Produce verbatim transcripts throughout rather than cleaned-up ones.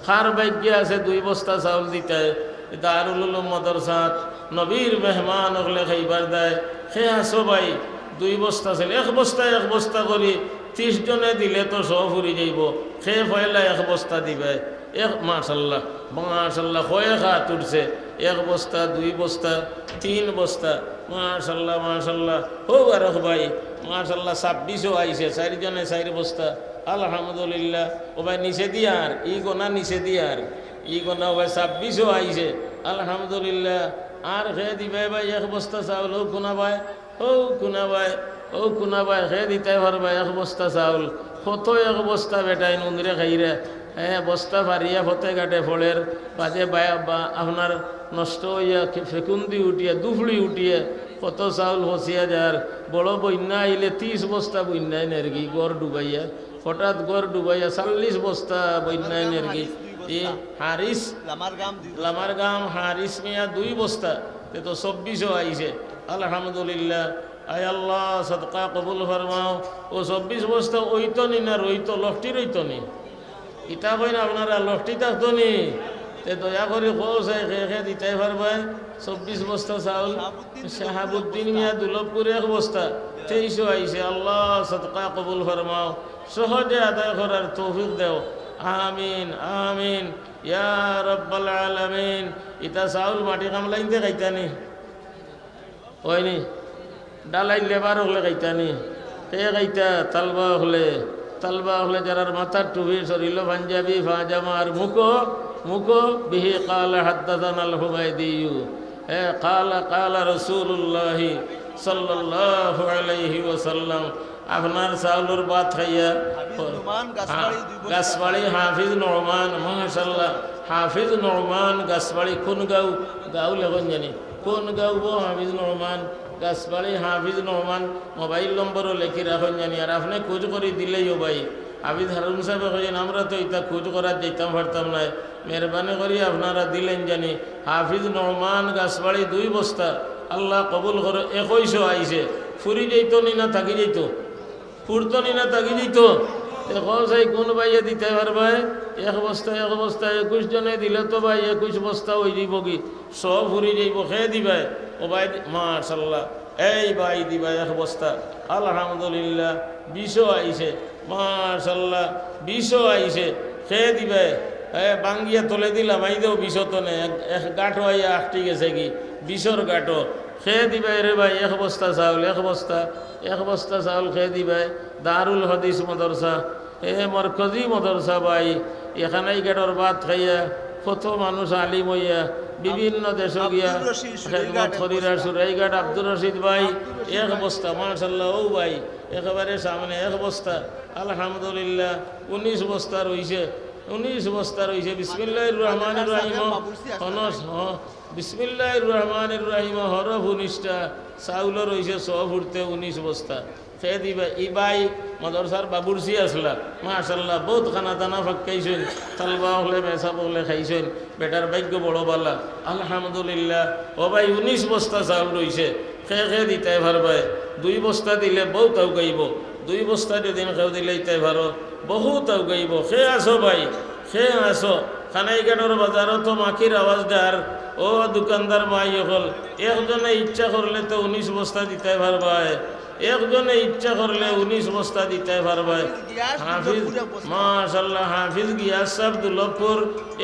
কার ভাগ্যে আছে দুই বস্তা চাউল দিতায়? দারুল উলুম মাদ্রাসাত নবীর মেহমান অকলে খাইবার দায়। কে আছো ভাই? দুই বস্তা চাইল, এক বস্তা, এক বস্তা করি তিশ জনে দিলে তো সব ফুরি যাইবো। কে পয়লা এক বস্তা দিবায়? এক, মাশাল্লাহ, মাশাল্লাহ, কয়েক আত উঠছে। এক বস্তা, দুই বস্তা, তিন বস্তা, মাশাল্লাহ, মাশাল্লাহ। হো বারক ভাই, মাশাল্লাহ, ছাব্বিশও আইছে, চাইর জনে চাইর বস্তা, আলহামদুলিল্লাহ। ও ভাই, নিচে দিয়া আর, ই গোনা নিচে দিয়া আর, ই গোনা ও ভাই, ছাব্বিশও আইছে, আলহামদুলিল্লাহ। আর কে দিবায় ভাই এক বস্তা চাউল? ও কুনা ভাই, ও কুনা ভাই, ও কুনা ভাই, কে দিতায় পারবায় এক বস্তা চাউল? কত এক বস্তা বেটাইন উন্দরে খাইরা, হ্যাঁ, বস্তা ফারিয়া ফতে ঘাটে ফড়ের, বাদে বা-, বা-, আপনার নষ্ট অইয়া কি ফেকুন্দি উঠিয়া, দুফড়ি উঠিয়া, কত চাউল ফসিয়া যার। বড় বইন্যা আইলে তিশ বস্তা বইন্যায় নেরগি, ঘর ডুবাইয়া, হঠাৎ ঘর ডুবাইয়া চাল্লিশ বস্তা বইন্যায় নেরগি। এ হারিস, লামার গাম হারিস মিয়া দুই বস্তা, তে তো চব্বিশও আইছে, আলহামদুলিল্লাহ। আয় আল্লাহ, সদকা কবুল ফরমাও। ও চব্বিশ বস্তা অইতো নি না রইতো, লটকি রইতো নি? ইতা কইন আপনারা, লটকি থাকতো নি? তে দয়া করি কও চাই, কে কে দিতায় পারবায় চব্বিশ বস্তা চাউল? শাহাবুদ্দিন মিয়া দুলভপুর এক বস্তা, তেইশও আইছে। আল্লাহ, সদকা কবুল ফরমাও, সহজে আদায় করার তৌফিক দেও। আমিন, আমিন, ইয়া রাব্বাল আলামিন। ইতা চাউল মাটি কামলাইন্তে খাইতা নি? অয়নি? ঢালাই লেবার অকলে খাইতা নি? কে খাইতা? তালবা অকলে। তালবা অকলে যারার মাথার টুপি, শরীলো পাঞ্জাবি, পাজামা আর মুখো, মুখো, به قال حدثنا الحميدي। এ, قال قال رسول الله صلى الله عليه وسلم। আপনার চাউলর ভাত খাইয়া, হাফিজ নোমান, গাছবাড়ি, হ্যাঁ, দুই বস্তা। গাছবাড়ি হাফিজ নোমান, মাশাআল্লাহ, হাফিজ নোমান গাছবাড়ি। কোন গাঁও? গাঁও লেখইন জানি। কোন গাঁও গো হাফিজ নোমান? গাছবাড়ি হাফিজ নোমান। মোবাইল নম্বরও লেখি রাখইন জানি। আর আপনে খুঁজ করি দিলেইও ভাই। হাফিজ হারুন সাহেবে কইন, আমরা তো ইতা খুঁজ করার যাইতাম পারতাম নায়। মেহরবানি করি আপনারা দিলেন জানি। হাফিজ নোমান গাছবাড়ি দুই বস্তা। আল্লাহ কবুল করো। একুইশও আইছে। ফুরি যাইতো নি না থাকি যাইতো? ফুরতো নি না থাকি যাইতো? তে কও চাই কোন ভাইয়ে দিতায় পারবায়? এক বস্তা, এক বস্তা, একুইশ জনে দিলে তো ভাই একুইশ বস্তা অই যাইবোগি, সব ফুরি যাইবো। কে দিবায়? ও ভাই দি-, মাশাআল্লাহ, এই ভাই দিবায় এক বস্তা, আলহামদুলিল্লাহ, বিশও আইছে, মাশাআল্লাহ, বিশও আইছে। কে দিবায়? এ, ভাঙ্গিয়া তলে দিলাম, আই দেও বিশও তো নে, এক, এক গাঁঠো আইয়া আটকি গেছেগি, বিশর গাঁঠো। কে দিবায় রে ভাই এক বস্তা চাউল, এক বস্তা, এক বস্তা চাউল কে দিবায়? দারুল হাদিস মাদ্রাসা, এ মরকজি মাদ্রাসা ভাই, এখানে এই গেটর ভাত খাইয়া কত মানুষ আলিম অইয়া বিভিন্ন দেশো গিয়া খেদমত করিরা। সুরাইঘাট আব্দুর রশিদ ভাই, এক বস্তা, মাশাআল্লাহ, ও ভাই, একেবারে সামনে এক বস্তা, আলহামদুলিল্লাহ, উনিশ বস্তা রইছে, উনিশ বস্তা রইছে। বিসমিল্লাহির রহমানির রহিম, হনস, হ, বিসমিল্লাহির রহমানির রহিম, হরফ উনিশটা, চাউলও রইছে সব ফুরতে উনিশ বস্তা। কে দিবায়? ই ভাই মাদ্রাসার বাবুর্চি আছলা, মাশাআল্লাহ, বউত খানা দানা ফাক্কাইছইন, তালবা অকলে, মেসাব অকলে খাইছইন, বেটার ভাগ্য বড় বালা, আলহামদুলিল্লাহ। ও ভাই, উনিশ বস্তা চাউল রইছে, কে কে দিতায় পারবায়? দুই বস্তা দিলে বউত আউকাইবো, দুই বস্তা যদিন কেউ দিলাইতায় পারো, বউত আউকাইবো। কে আছো ভাই? কে আছো? কানাইঘাটর বাজারো তো মাখির আওয়াজ যার। ও দোকানদার ভাই অকল, একজনে ইচ্ছা করলে তো উনিশ বস্তা দিতায় পারবায়, একজনে ইচ্ছা করলে উনিশ বস্তা দিতায় পারবায়। হাফিজ, মাশাআল্লাহ, হাফিজ গিয়াস সাব দুলভপুর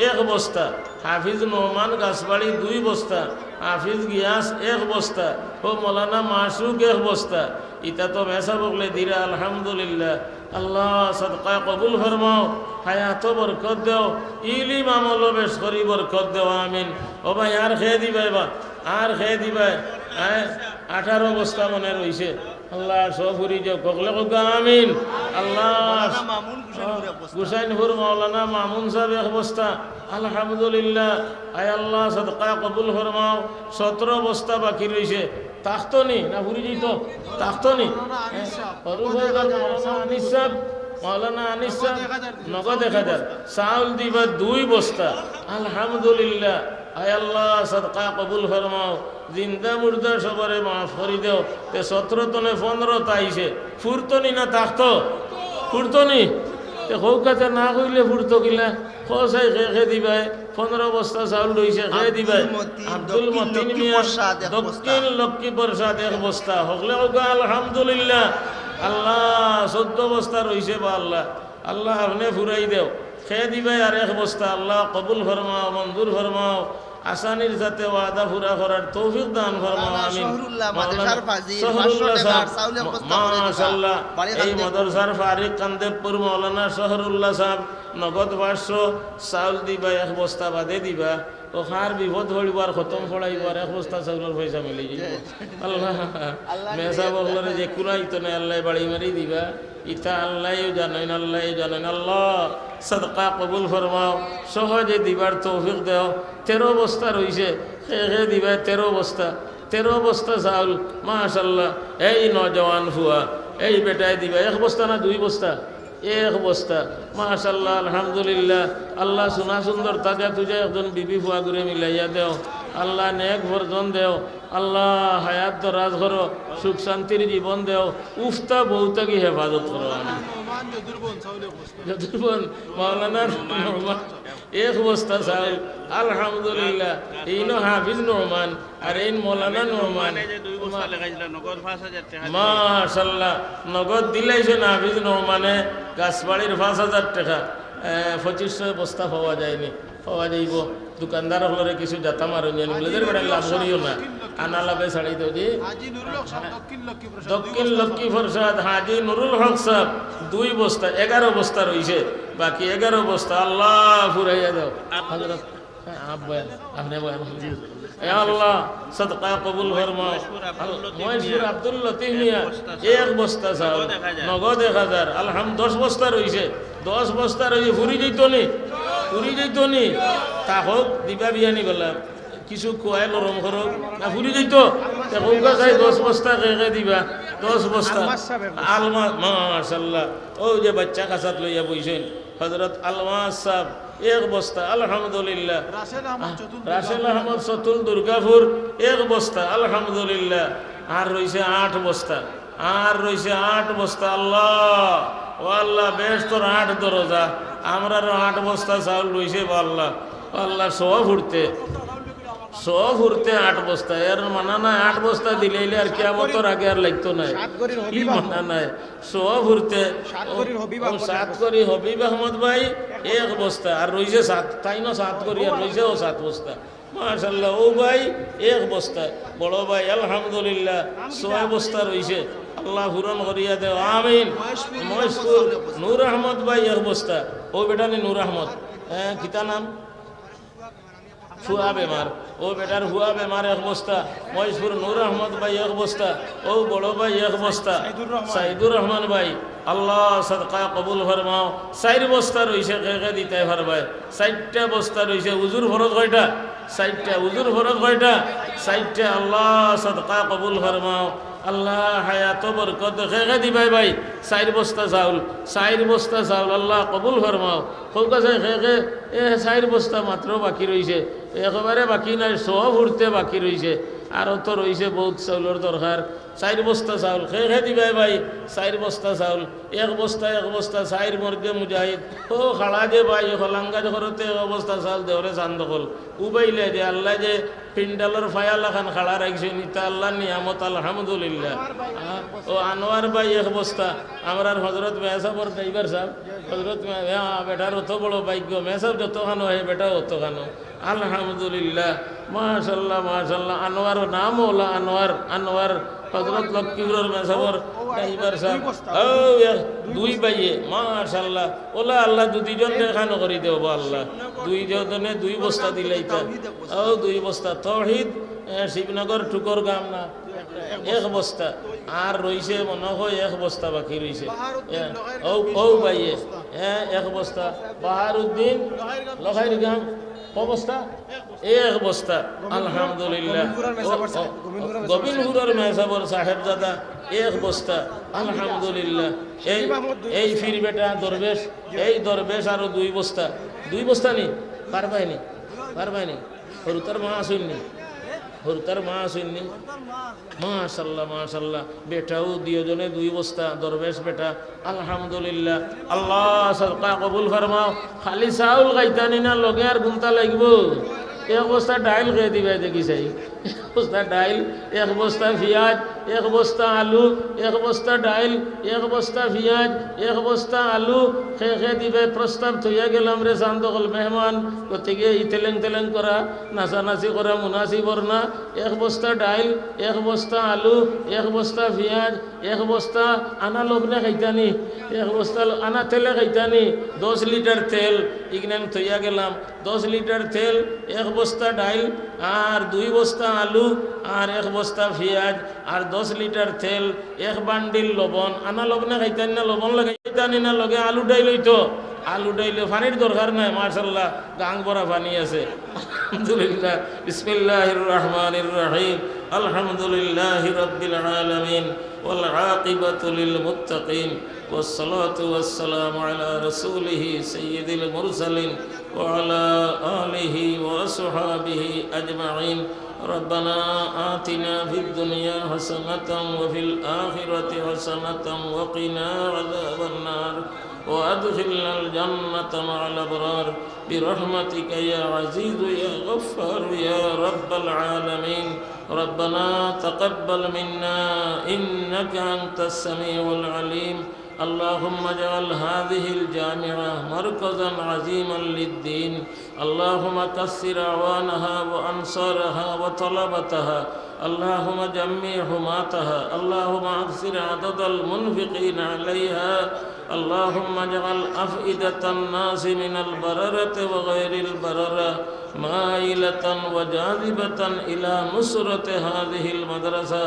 এক বস্তা, হাফিজ নোমান গাছবাড়ি দুই বস্তা, হাফিজ গিয়াস এক বস্তা, ও মৌলানা মাসুক এক বস্তা। ইতা তো মেসাব অকলে দিরা, আলহামদুলিল্লাহ। আল্লাহ সদকা কবুল ফরমাও, হায়াতো বরকত দেও, ইলিম আমলো বেশ করি বরকত দেও, আমিন। ও ভাই, আর কে দিবায় বা? আর কে দিবায়? হ্যাঁ, আঠারো বস্তা মনে রইছে। আল্লাহ সব ফুরি যাউক, হকলে কউক্কা আমিন। আল্লাহ, মৌলানা মামুন হুসেনপুর এক বস্তা। হুসেনপুর মৌলানা মামুন সাব এক বস্তা, আলহামদুলিল্লাহ। আয় আল্লাহ, সদকা কবুল ফরমাও। সতরো বস্তা বাকি রইছে, থাকতো নি না ফুরি যাইতো? থাকতো নি? মৌলানা আনিস সাব, হ্যাঁ, হরু নগদ এক হাজার, মৌলানা আনিস সাব, মৌলানা আনিস সাব, নগদ এক হাজার দিছে। নগদ এক হাজার। চাউল দিবা দুই বস্তা। আলহামদুলিল্লাহ। আয় আল্লাহ, সদকা কবুল ফরমাও। জিন্দা মুর্দা সবরে মাফ করি দেও। তে সতরো তনে পনরো তা আইছে। ফুরতো নি না থাকতো? ফুরতো নি? তে কউক্কা তে না কইলে ফুরতো কিলা? কও চাই কে কে দিবায়? পনরো বস্তা চাউল রইছে, কে দিবায়? আব্দুল মতিন, আব্দুল দক্ষিণ মতিন লক্ষ্মী মিয়া, প্রসাদ এক বস্তা। দক্ষিণ লক্ষ্মী প্রসাদ এক বস্তা। হকলে কউক্কা আলহামদুলিল্লাহ। আল্লাহ, চৌদ্দ বস্তা রইছে বা আল্লাহ। আল্লাহ, আপনে ফুরাই দেও। কে দিবায় আর এক বস্তা? আল্লাহ, কবুল ফরমাও, মঞ্জুর ফরমাও। আসানির সাথে ওয়াদা পুরা করার তৌফিক দান ফরমাও, মাওলানা আমিন। শহরুল্লাহ, মাওলানা মাদ্রাসার ফাজিল, শহরুল্লাহ পাঁচশো টাকার সাহেব, চাউল এক বস্তা মা-, করে দেন। মাশাআল্লাহ। বাড়ি এই খান দেন। মাদ্রাসার ফারিক কান্দেবপুর মাওলানা শহরুল্লাহ সাহেব নগদ পাঁচশো, চাউল দিবা, এক বস্তা বাদে দিবা। ও কার বিপদ পড়িবার, খতম পড়াইবার, এক বস্তা চাউলর পয়সা মিলি যাইব। আল্লাহ, আল্লাহ মেসাব অকলরে যে কুলাইতো না, আল্লাহ বাড়ি মারি দিবা। ইতা আল্লায়ও জানইন, আল্লায়ও জানইন। আল্লাহ, সদকা কবুল ফরমাও, সহজে দিবার তৌফিক দেও। তেরো বস্তা রইছে, কে কে দিবায় তেরো বস্তা, তেরো বস্তা চাউল, মাশাআল্লাহ। এই নওজোয়ান ফুয়া, এই বেটায় দিবা এক বস্তা না দুই বস্তা? এক বস্তা, মাশাআল্লাহ, আলহামদুলিল্লাহ। আল্লাহ, সোনা সুন্দর তাজা তুজা একজন বিবি ফুয়াগুরে মিলাইয়া দেও। আল্লাহ, নেক ফরজন দেও। আল্লাহ, হায়াত দরাজ করো, সুখ শান্তির জীবন দেও। উফতা বউ থাকি হেফাজত করো। আমিন। যদুর বোন, মাওলানা নোমান, এক বস্তা চাউল, আলহামদুলিল্লাহ। এইন হাফিজ নোমান, আর এইন মাওলানা নোমান। যে দুই বস্তা লেখাইছিল, নগদ পাঁচ হাজার টাকা। মাশাআল্লাহ, নগদ দিলাইছে হাফিজ নোমানে, গাছবাড়ির পাঁচ হাজার টাকা। এ, পঁচিশশো বস্তা পাওয়া যায়নি, পাওয়া যাইব। দোকানদার অকলরে কিছু জাতা মারুন জানি, বলে, "দের বেটা লাভ করিও না, আনা লাভে ছাড়ি দেও যে।" হাজি নুরুল হক সাহেব, দক্ষিণ লক্ষ্মী প্রসাদ, দুই দক্ষিণ বস্তা লক্ষ্মী প্রসাদ, হাজি নুরুল হক সাহেব, দুই বস্তা, এগারো বস্তা রইছে, বাকি এগারো বস্তা। আল্লাহ, ফুরাইয়া দাও। হযরত, হ্যাঁ, আব্বা, আপনি বয়ান করুন। এ আল্লাহ, সদকা কবুল ফরমাও। মহেশপুর আব্দুল লতিফ মিয়া, এক বস্তা চাউল, নগদ এক হাজার। আলহাম-, দশ বস্তা রইছে, দশ বস্তা রইছে, ফুরি যাইতো নি, ফুরি যাইতো নি। তা হোক, দিবা বিয়ানি বেলা, কিছু খুয়াই নরম করো, না ফুরি যাইতো। তে কউক্কা চাই দশ বস্তা কে কে দিবা, দশ বস্তা। আলমা-, মাশাআল্লাহ, অউ যে বাচ্চা কাছাত লইয়া বইছইন, হযরত আলমাস সাহেব, এক বস্তা, আলহামদুলিল্লাহ। রাসেল আহমদ চতুল রাসেল দুর্গাপুর। আহমদ চতুল দুর্গাপুর, এক বস্তা, আলহামদুলিল্লাহ। আর রইছে আট বস্তা, আর রইছে আট বস্তা। আল্লাহ, ও আল্লাহ, বেহেস্তর আট দরজা, আমরারও আট বস্তা চাউল রইছে বা আল্লাহ। ও আল্লাহ, সব ফুরতে, সব ফুরতে আট বস্তা, এর মানা নাই, আট বস্তা দিলাইলে আর কিয়ামতর আগে আর লাগতো নায়। সাত গরির হবিব ই আহমদ। মানা নাই। সব ফুরতে সাত গরির হবিব ও আহমদ সাত এক বস্তা। গরি হবিব আহমদ ভাই এক বস্তা। আর রইছে সাত, তাইন সাত গরি আর রইছে ও সাত বস্তা। মাশাআল্লাহ, ও ভাই এক বস্তা, বড় ভাই আলহামদুলিল্লাহ ছয় বস্তা রইছে। আল্লাহ পূরণ করিয়া দেও, আমিন। মহেশপুর নূর আহমদ ভাই এক বস্তা, ও বেটা নি নূর আহমদ, হ্যাঁ, কিতা নাম? ফুয়া বেমার, ও বেটার ফুয়া বেমার এক বস্তা, মহেশপুর নূর আহমদ ভাই এক বস্তা, ও বড় ভাই এক বস্তা, সাইদুর রহমান। সাইদুর রহমান ভাই, আল্লাহ সদকা কবুল ফরমাও। চাইর বস্তা রইছে, কে কে দিতায় পারবায়? চাইরটা বস্তা রইছে। উজুর ফরজ কয়টা? চাইরটা। উজুর ফরজ কয়টা? চাইরটা। আল্লাহ সদকা কবুল ফরমাও। আল্লাহ হায়াত বরকত, কে কে দিবায় ভাই? চাইর বস্তা চাউল, চাইর বস্তা চাউল, আল্লাহ কবুল ফরমাও। কউক্কা চাই কে কে, এ, চাইর বস্তা মাত্র বাকি রইছে, একেবারে বাকি নাই, সব ফুরতে বাকি রইছে, আরো তো রইছে বউত চাউলর দরকার। চাইর বস্তা চাউল, কে কে দিবায় ভাই? চাইর বস্তা চাউল, এক বস্তা, এক বস্তা, চাইর মর্দে মুজাহিদ। ও খাড়া যে ভাই, হলাঙ্গাজ করতে এক বস্তা চাউল দেওরে চান্দ কল। উবাইলে যে আল্লাহ যে পিন্ডালর ফায়াল আখান খাড়া রাখছে, নিতা আল্লাহর নিয়ামত, আলহামদুলিল্লাহ। আ, ও আনোয়ার ভাই এক বস্তা, আমরার হজরত মেসাবর ড্রাইভার সাহেব, হজরত মে-, হ্যাঁ, বেটার অত বড় ভাগ্য, মেসাব যত খানো হে বেটা অত খানো। আলহামদুলিল্লাহ, মাশাল্লাহ, মাশাল্লাহ। আনোয়ার নাম ওলা আনোয়ার, আনোয়ার হজরত লক্ষ্মীপুরর মেসাবর ড্রাইভার সাহেব। ও, এক, দুই ভাইয়ে, মাশাল্লাহ। ওলা আল্লাহ, দুই জন দেখানো করি দেও বা আল্লাহ। দুই জনে দুই বস্তা দিলাইতা। ও, দুই বস্তা। তৌহিদ, এ, শিবনগর টুকর গাম না? এক বস্তা। আর রইছে মনে হয় এক বস্তা বাকি রইছে। এ, ও, ও ভাইয়ে, এ, এক বস্তা। বাহারুদ্দিন, লখাইর গাম, ক বস্তা? এক বস্তা। আলহামদুলিল্লাহ। গোবিন্দপুরর মেসাবর সাহেব, ও, ও, গোবিন্দপুরর মেসাবর গোবিন্দপুরর সাহেবজাদা, এক বস্তা। আলহামদুলিল্লাহ। এই, এই ফির বেটা দরবেশ, এই দরবেশ আরো দুই বস্তা। দুই বস্তা নি? পারবায় নি? পারবায় নি? হুরুতার মা আছইন নি? হুরুতার মা আছইন নি? মাশাআল্লাহ, মাশাআল্লাহ। বেটাও দুইওজনে দুই বস্তা, দরবেশ বেটা। আলহামদুলিল্লাহ। আল্লাহ সদকা কবুল ফরমাও। খালি চাউল খাইতানি না, লগে আর গুনতা লাগবো। এক বস্তা ডাইল খেয়ে দিবায় দেখি চাই। এক বস্তা ডাইল, এক বস্তা পিয়াজ, এক বস্তা আলু, এক বস্তা ডাইল, এক বস্তা পিয়াজ, এক বস্তা আলু। খে খে দিবায়, প্রস্তাব থইয়া গেলাম রে চান্দ অকল মেহমান। গতিকে ইতেলেং তেলেং করা, নাচানাচি করা মুনাসিবর না। এক বস্তা ডাইল, এক বস্তা আলু, এক বস্তা পিয়াজ, এক বস্তা আনা লবণে খাইতানি, এক বস্তা ল-, আনা তেলে খাইতানি, দশ লিটার তেল, ইগনান থইয়া গেলাম। দশ লিটার তেল, এক বস্তা ডাইল, আর দুই বস্তা আলু, আর এক বস্তা পিয়াজ, আর দশ লিটার তেল, এক বান্ডিল লবণ। আনা লবণে খাইতানি না, লবণ লাগাইতানি না, লগে আলু ডাইল অইতো। আলু ডাইলে পানির দরকার নাই, মাশাআল্লাহ, গাং ভরা পানি আছে। আলহামদুলিল্লাহ। বিসমিল্লাহির রহমানির রহিম। আলহামদুলিল্লাহি রাব্বিল আলামিন। والعاقبة للمتقين، والصلاة والسلام على رسوله سيد المرسلين وعلى آله وأصحابه أجمعين. ربنا آتنا في الدنيا حسنة وفي الآخرة حسنة وقنا عذاب النار، وأدخلنا الجنة مع الأبرار، برحمتك يا عزيز يا غفار يا رب العالمين. ربنا تقبل منا إنك أنت السميع العليم. اللهم اجعل هذه الجامعة مركزا عظيما للدين. اللهم كثر أعوانها وأنصارها وطلبتها. اللهم جمع حماتها. اللهم أكثر عدد المنفقين عليها. اللهم اجعل أفئدة الناس من البررة وغير البررة مائلة وجاذبة إلى نصرة هذه المدرسة.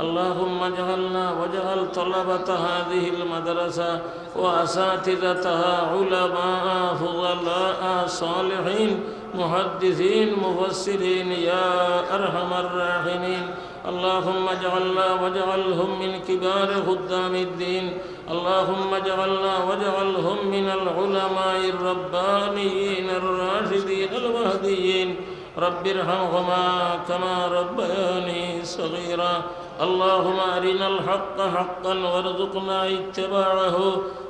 اللهم اجعلنا واجعل طلبة هذه المدرسة وأساتذتها علماء فضلاء صالحين محدثين مفسرين يا أرحم الراحمين. اللهم اجعلنا واجعلهم من كبار خدام الدين. اللهم اجعلنا واجعلهم من العلماء الربانيين الراشدين المهديين. رب ارحمهما كما ربياني صغيرا. اللهم أرنا الحق حقا وارزقنا اتباعه،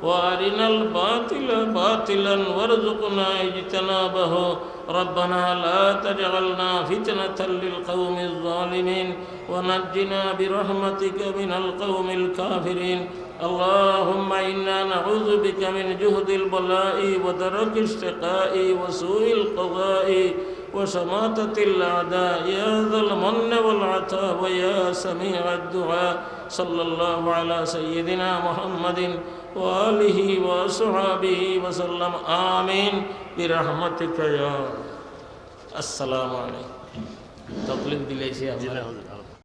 وأرنا الباطل باطلا وارزقنا اجتنابه. ربنا لا تجعلنا فتنة للقوم الظالمين، ونجنا برحمتك من القوم الكافرين. اللهم إنا نعوذ بك من جهد البلاء ودرك الشقاء وسوء القضاء وشماتة الأعداء يا ذا المن والعطاء ويا سميع الدعاء. صلى الله على سيدنا محمد وآله وأصحابه وسلم. آمين برحمتك يا। আসসালামু আলাইকুম। তকলিফ দিলাইছি আপনারে।